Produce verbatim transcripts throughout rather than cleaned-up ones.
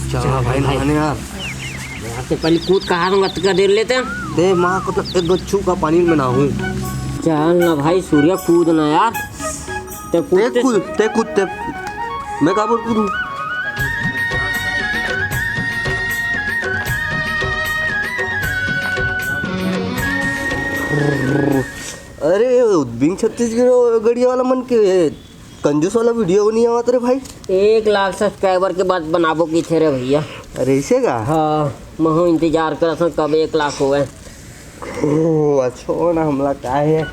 चल भाई, नहाने यार। यार, ते पहले कूद कहा दूंगा, अतका देर लेते हैं। ते माँ को तो एक गो छू का पानी में नहाऊं। चल ना भाई, सूर्या, कूद ना यार। ते कूद ते ते कूद, ते कूद, ते। मैं काबर कूदूं? अरे, बिन छत्तीसगढ़िया वाला मन के कंजूस वाला वीडियो नहीं आवत रे भाई। एक लाख सब्सक्राइबर के बाद बनाबो की थे रे भैया। अरे, ऐसे का? हाँ, महू इंतजार करत हूँ कब एक लाख होवे। ओ, अच्छा ना, हमला का है,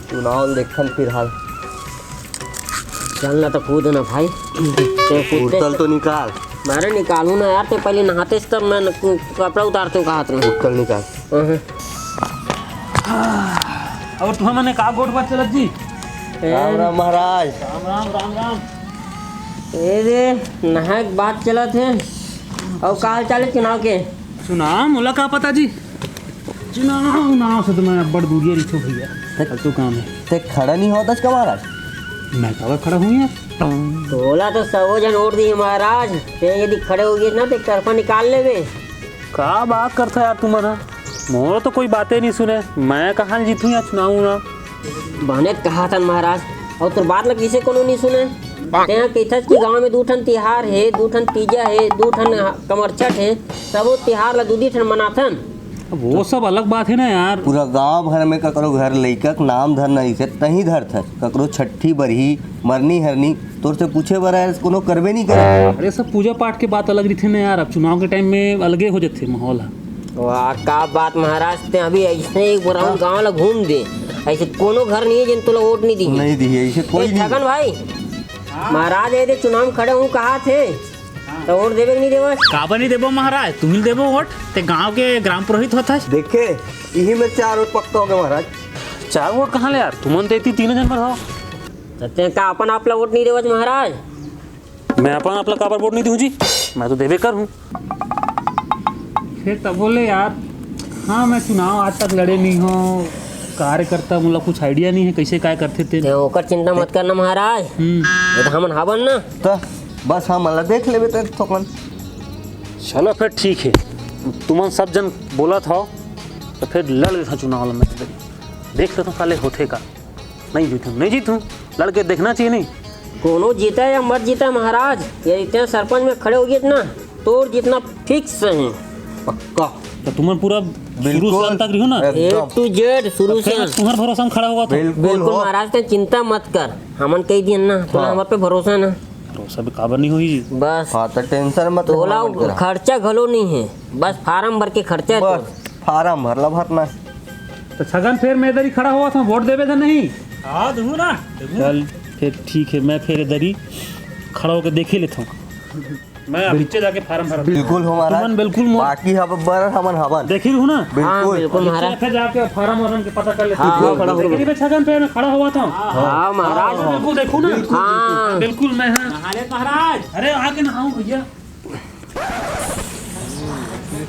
चुनाव देखन फिलहाल। चल ना तो कूद ना भाई। ते कूदते कुर्तल तो निकाल। मारे निकालू ना यार, ते पहले नहाते से तब मैं न-, कपड़ा उतारते हूँ, कहा तुमने। कुर्तल निकाल। अहं। और तुम्हें मैंने का गोठ बात चलत जी? ए, राम राम महाराज। राम राम, राम राम। ए रे, नहाए के बात चलत है। और का हाल चाल है चुनाव के? चुनाव मोला का पता जी, चुनाव उनाव से तो मैं अब्बड़ दूरिया रहिथों भैया। ते फालतू काम है। ते खड़ा नहीं होता का महाराज? मैं काबर खड़ा हूँ यार? तोला तो सबो झन वोट दी महाराज, ते यदि खड़े हो गए ना तो एक तरफा निकाल लेवे। का बात करथा यार तुमन ह? मोर तो कोई बाते नहीं सुने, मैं कहाँ जीतूँ यार चुनाव उनाव? बने कहा था महाराज, और तोर बात ला किसे कोनो नहीं सुने। तें कहिथस कि गांव में दू ठन तिहार हे, दू ठन तीजा हे, दू ठन कमरछठ हे, सबो तिहार ला दू दी ठन मनाथन। अब वो सब अलग बात है ना यार। पूरा गांव भर में ककरो घर लइका के नाम धरना रहिथे, तहीं धरथस। ककरो छट्ठी बरही, मरनी हरनी, तोर से पूछे बर आए, कोनो करबे नहीं करे। अरे, सब पूजा पाठ के बात अलग रहिथे ना यार। अब चुनाव के टाइम में अलगे हो जाथे माहौल ह। वाह, का बात महाराज, ते अभी ऐसे एक बार हाँ। गांव ला घूम दे, ऐसे कोनो घर नहीं है जिन तोला वोट नहीं दी। नहीं दी है, ऐसे कोई ए, नहीं। छगन भाई, महाराज, ये दे चुनाव में खड़े हूँ, कहा थे? हाँ। तो वोट देवे कि नहीं देवे? काबर नहीं देबो महाराज, तुम ही देबो वोट। ते गांव के ग्राम पुरोहित होत हस। देखे, यही में चार वोट पक्का हो गया महाराज। चार वोट कहाँ ले यार, तुमन तो इतनी तीन जन पर हो। तो ते का अपन आप ला वोट नहीं देवत महाराज? मैं अपन आप ला काबर वोट नहीं दूँ जी, मैं तो देवे कर हूँ। फिर तब बोले यार, हाँ, मैं चुनाव आज तक लड़े नहीं हो, कार्यकर्ता मोला कुछ idea नहीं है, कैसे काय करथे ते। ते ओकर चिंता मत करना महाराज, हम्म। ये तो हमन हावन ना। तो बस हमन ला देख लेबे ते थोकन। चलो फिर ठीक है, तुमन सब जन बोलत हो, तो फिर लड़ लेथों चुनाव ला मैं। देख लेथों काले होथे का। नहीं जीतूँ, नहीं जीतूँ, लड़के देखना चाहिए नहीं। कोनो जीता या मत जीता महाराज, यदि ते सरपंच में खड़े हो गए ना, तोर जीतना fix है। पक्का। तो तुमन पूरा शुरू से बिल्कुल। अंत तक रहो ना। एकदम। A to Z शुरू से। फिर तुम्हार भरोसा में खड़ा होवत हूँ। बिल्कुल बिल्कुल हो। महाराज, ते चिंता मत कर, हमन कही दियन ना, तोला हाँ। हमर पे भरोसा ना। भरोसा भी काबर नहीं होही जी। बस। हाँ, तो tension मत ले, तोला हमन करा। खर्चा घलो नहीं है, बस फार्म भर के खर्चा है बस, तोर। फार्म भरला भरना है। तो छगन, फिर मैं इधर ही खड़ा होवत हूँ, वोट देबे था नहीं? हाँ, दूँ ना, दूँ। चल, फिर ठीक है, मैं फिर इधर ही खड़ा होकर देख ही लेता हूँ। मैं अब नीचे जाके फार्म भर। बिल्कुल हो महाराज। तुमन बिल्कुल मो- बाकी हब बर हमन हवन। देखी रहू ना? हाँ, बिल्कुल। बिल्कुल नीचे महाराज। फिर जाके फार्म वार्म के पता कर लेते हैं। हाँ, खड़ा हो। बिल्कुल। लेकिन ये छगन पे मैं खड़ा हुआ था। हाँ, महाराज। हाँ, बिल्कुल देखू ना। बिल्कुल, हाँ। बिल्कुल मैं, हाँ। नहा ले महाराज। अरे, आके नहाओ भैया।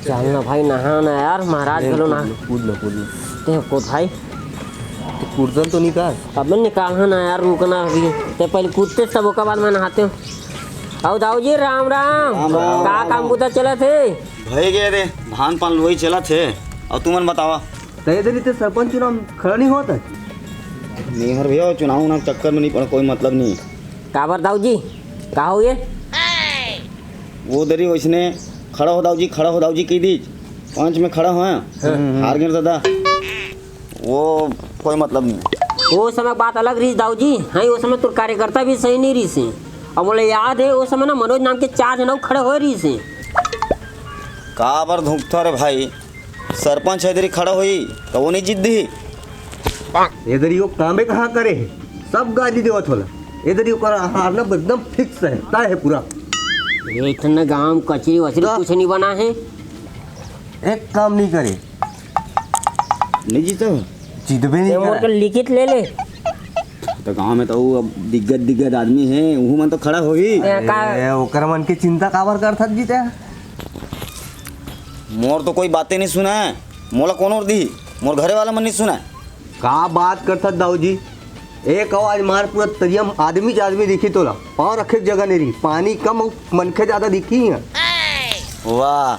चल ना भाई, नहा ना यार, महाराज घलो नहा। कूद ना, कूद ना। ते कूद भाई। तो कुर्तन तो निकाल। अबे निकाल ना यार, रुकना अभी। ते पहले कूदते तब ओकर बाद मैं नहाते हूँ। अउ दाऊ जी, राम राम। राम राम। का काम बुता चलत हे? भई गे रे, धान पान लुवई चलत हे। अउ तुमन बतावा? त ए दरी ते सरपंच चुनाव खड़ा नहीं होत हे? नहीं हर भैया, चुनाव उनाव चक्कर में नहीं पड़ा, कोई मतलब नहीं। काबर दाऊ जी, का हो गे? वो दरी वैसने खड़ा हो दाऊ जी, खड़ा हो दाऊ जी कहि दीस। पंच में खड़ा हो, हाँ। हार गे दादा। वो कोई मतलब नहीं। वो समय बात अलग रहिस दाऊ जी। हाँ, वो समय तोर कार्यकर्ता भी सही नहीं रहिस हे। अउ मोला याद हे, वो समय ना मनोज नाम के चार झन अउ खड़े होए रहिस हे। काबर धुकथा रे भाई, सरपंच ए दरी खड़ा होही त वो नहीं जीत दिही। ए दरी वो कामे कहाँ करे हे, सब गाली देवत होला। ए दरी ओकर हारना एकदम fix हे, तय हे पूरा। एक ठन गांव कचरी वचरी का? कुछ नहीं बना हे। एक काम नहीं करे। नहीं जीतो। जीतबे नहीं ते मोर करे। के लिखित ले ले। तो गांव में तो वो अब दिग्गज दिग्गज आदमी हे, उहू मन तो खड़ा होही। ए, का? ए, ओकर मन के चिंता काबर करथस जी ते? मोर तो कोई बातें नहीं सुना हे, मोला कोनो दिही, मोर घरे वाला मन नहीं सुना हे। का बात करथस दाऊ जी? एक आवाज मार, पूरा तरिया में आदमी च आदमी दिखी तोला, पाँव रखे के जगह नहीं रही, पानी कम अउ मनखे ज्यादा दिखी इहाँ। वाह,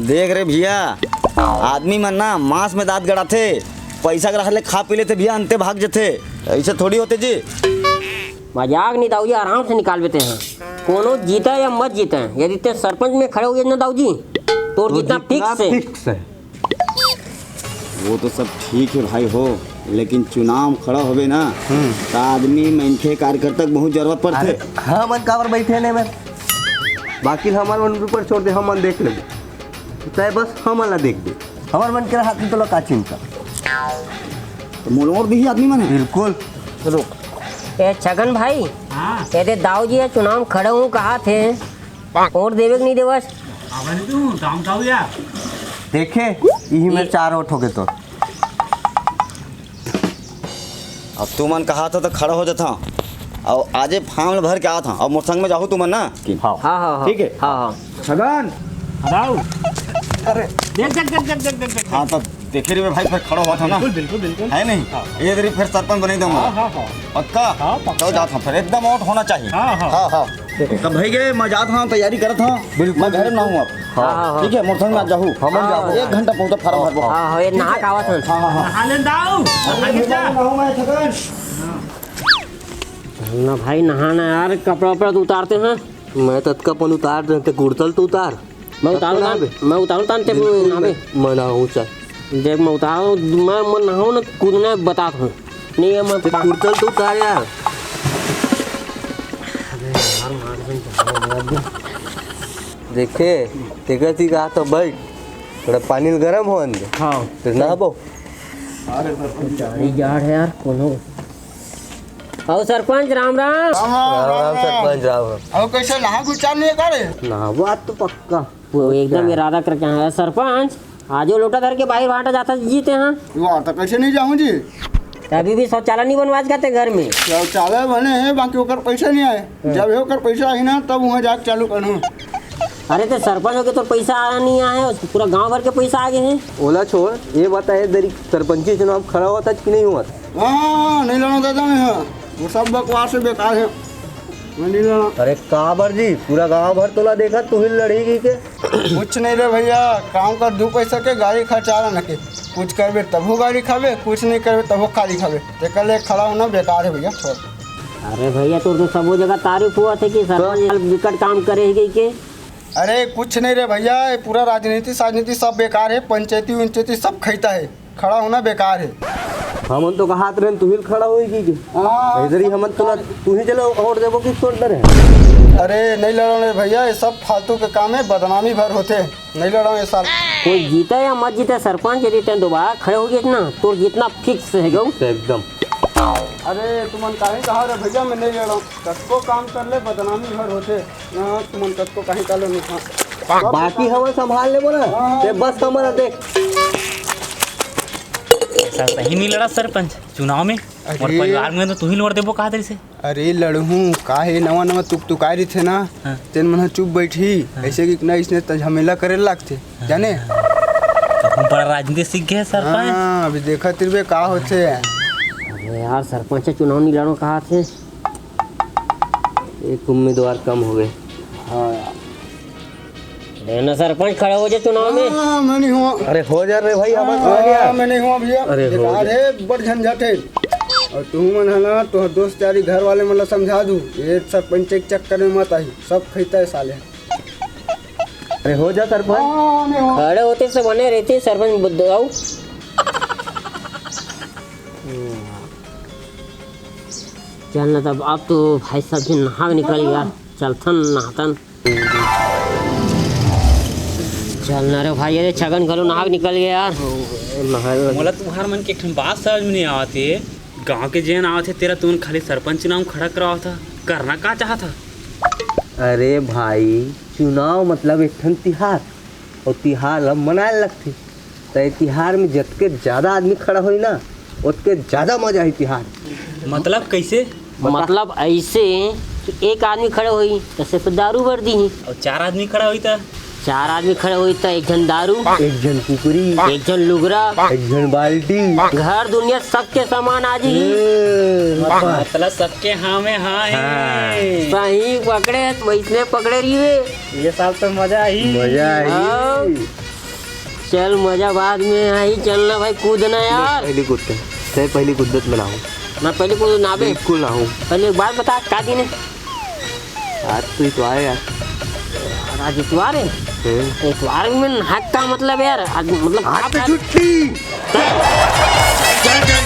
देख रे भैया, आदमी मन ना मांस में दांत गड़ाथे, पैसा के रहत ले खा पी लेथे भैया, अंते भाग जथे। ऐसे थोड़ी होथे जी। मजाक नहीं दाऊ जी, आराम से निकालबे तें। कोनो जीते या मत जीते, यदि तें सरपंच में खड़े होगे ना दाऊ जी, तोर तो जीतना जीतना फिक्स है। फिक्स है। वो तो सब ठीक है भाई हो, लेकिन चुनाव में खड़ा होबे ना, हम्म। त आदमी, मनखे, कार्यकर्ता के बहुत जरूरत पड़थे। अरे, हमन काबर बैठे ने में? बाकी हमन मन ऊपर छोड़ दे, हमन देख लेबे। तय बस हमन ला देख दे, हमर मन के हाथ में तोला का चिंता। तो मोल और भी आदमी मन है। बिल्कुल। रुक, ए छगन भाई, हाँ। ए दे दाऊ जी, ये चुनाव में खड़े हूँ, कहा थे, वोट देवे के नहीं देवस? आवा नहीं तू, दाम खाओ यार। देखे, यही में ये चार वोट हो गए तो। अब तुमन कहा था तो खड़ा हो जाता हूँ। और आजे फार्म भर के आता हूँ। और मोर संग में जाहू तुमन ना कि हाँ। हाँ, हाँ, हाँ। ठीक है। हाँ, हाँ। छगन। हटाओ। अरे। देख, देख, देख। हाँ, तब देखे रे भाई, फिर खड़ा हुआ था ना। बिल्कुल, बिल्कुल, बिल्कुल। है नहीं? हाँ। ये तेरी फिर सरपंच बने दूंगा। हाँ, हाँ, हाँ। पक्का? हाँ, पक्का। चलो जाता हूँ फिर, एकदम वोट होना चाहिए। हाँ, हाँ। हाँ, हाँ। तब भाई के मैं जात हूँ, तैयारी करत हूँ। बिल्कुल। मैं घर में ना हूँ अब। हाँ, हाँ, हाँ। ठीक है, मोर संग में जाहू। हमन जाहू। एक घंटा पहुँचा फार्म भरबो। हाँ, हाँ, ये ठीक नहा है? कावत हन। हाँ, हाँ, हाँ। नहा लेन दाऊ। नहा के जा। नहाऊँ मैं, छगन। ना भाई, नहाना यार, कपड़ा उपड़ा तो उतारते हैं। मैं ततका अपन उतार देते, कुर्तल तो उतार। मैं उतारूँ तब तान, बे। मैं उतारूँ तान, ते बिल्कुल नहाबे। मैं, मैं नहाऊँ, चल। देख, मैं उतारूँ, मैं, मैं नहाऊँ ना, कूदना है, बता दूँ। नहीं है, मैं ते पा- कुर्तल तो उतार यार। अरे यार, मार दे, मार दे। देखे, तेकर ती कहा तो बैठ, थोड़ा पानी गरम हो अंदर। हाँ। फिर नहाबो। अरे सरपंच। जाड़ है यार, कोनो। आओ सरपंच, राम राम। राम राम, राम राम राम। सरपंच, राम राम। आओ, कैसे नहा गुचार नहीं है का रे? नहाबो आज तो पक्का। वो एकदम इरादा करके आया है। सरपंच, आज वो लोटा धर के बाहर भाटा जाता जीते हैं। वाह, तो कैसे नहीं जाऊँ जी? अभी भी शौचालय नहीं बनवाज करते घर में। शौचालय बने हैं, बाकी ओकर पैसा नहीं आए। हाँ। जब ओकर पैसा आई ना, तब वहाँ जाके चालू करूँ। अरे, तो सरपंच होके तो पैसा आया नहीं आया है, उसको पूरा गांव भर के पैसा आ गए हैं। ओला छोड़, ये बता, ये दरी सरपंची चुनाव खड़ा हुआ था कि नहीं हुआ था? हाँ, हाँ, हाँ, नहीं लड़ा दादा मैं, हाँ। वो सब बकवास है, बेकार है। मैं नहीं लड़ा। अरे काबर जी, पूरा गांव भर तोला देखा, तू ही लड़ेगी के? कुछ नहीं रे भैया, काम कर दू पैसा के गाड़ी खर्चा रहा न के। कुछ करबे तभो गाड़ी खाबे, कुछ नहीं करबे तभो खाली खाबे। तेकर ले खड़ा होना बेकार है भैया, छोड़। अरे भैया, तोर तो सबो जगह तारीफ हुआ थे कि सरपंच विकट काम करे है के। अरे कुछ नहीं रे भैया, ये पूरा राजनीति साजनीति सब बेकार है, पंचायती उंचायती सब खैता है, खड़ा होना बेकार है। हमन तो कहात रहन तू ही खड़ा होई की के? हाँ। इधर ही हमन तो ना, तू ही चलो वोट देबो कि छोड़ दे रहे। अरे नहीं लड़ो रे भैया, ये सब फालतू के काम है, बदनामी भर होते। नहीं लड़ो ये साल। कोई जीता या मत जीता सरपंच, यदि तैं दोबारा खड़े हो गए ना, तो जीतना फिक्स है गऊ। एकदम। अरे तुमन काहे कहा रे भैया, मैं नहीं लड़ो, कतको काम कर ले बदनामी भर होते। हाँ, तुमन कतको काहे कालो नहीं। हाँ। बाकी हमन संभाल लेबो ना। हाँ, हाँ। ते बस हमन देख। ऐसा सही नहीं लड़ा सरपंच चुनाव में। अरे। और परिवार में तो तू ही लड़ देबो कहा तेरे से। अरे लड़हूँ का हे, नवा नवा तुकतुकाय रहिथे ना, हाँ। तेन मन ह चुप बैठही। हाँ। ऐसे कि ना इसने त झमेला करे लागथे, हाँ। जाने। तुम बड़ा राजनीति सीख गए सरपंच। हाँ, अभी देखा तिरबे का होथे। अरे यार, सरपंच चुनाव नहीं लड़ो कहा थे। एक उम्मीदवार कम हो गए। हाँ यार। अरे ना सरपंच, खड़ा हो जा चुनाव में। हाँ, मैं नहीं हुआ। अरे हो जा रे भाई, आवाज आ गया। हाँ, मैं नहीं हुआ भैया। अरे हो बेकार जा। है, बड़ झंझट है। और तू मन है ना, तो दोस्त यारी घर वाले मन ला समझा दू, ये सरपंच के चक्कर में मत आई, सब खैता है साले। अरे हो जा सरपंच। हाँ, मैं हुआ। खड़े होते से बने रहते सरपंच बुद्धू। चल ना तब, अब तो भाई साहब जी नहा के निकल गया, चलथन नहातन। चल ना रे भाई, अरे छगन घलो नहा के निकल गया यार। मोला तुम्हार मन के एक ठन बात समझ में नहीं आवत हे। गांव के जेन आवत हे, तेला तुमन खाली सरपंच चुनाव में खड़ा करावत हा, करना का चाहत हा? अरे भाई, चुनाव मतलब एक ठन तिहार, अउ तिहार ला मनाए लगथे। त ए तिहार में जतके ज्यादा आदमी खड़ा होही ना, ओतके ज्यादा मजा आही तिहार। मतलब कइसे? बता। मतलब अइसे कि एक आदमी खड़ा होही त सिर्फ दारू बर दिही। अउ चार आदमी खड़ा होही त? चार आदमी खड़े होई त एक झन दारू, एक झन कुकरी, एक झन लुगरा, एक झन बाल्टी। घर दुनिया सबके सामान आ जी। मतलब सबके हाँ में हाँ है। सही पकड़े, वैसने पकड़े रहिए। ये साल तो मजा ही मजा ही। हाँ। चल मजा बाद में आई, चलना भाई कूदना यार। पहली कूदते, तय पहली कूदत में ना हूँ। मैं पहली कूद ना बे। बिल्कुल ना हूँ। पहले एक बात बता, का दिन है? आज तो इतवार है यार। आज इतवार है? हम्म। इतवार में नाक का मतलब यार, आज मतलब आज तो छुट्टी। चल, चल,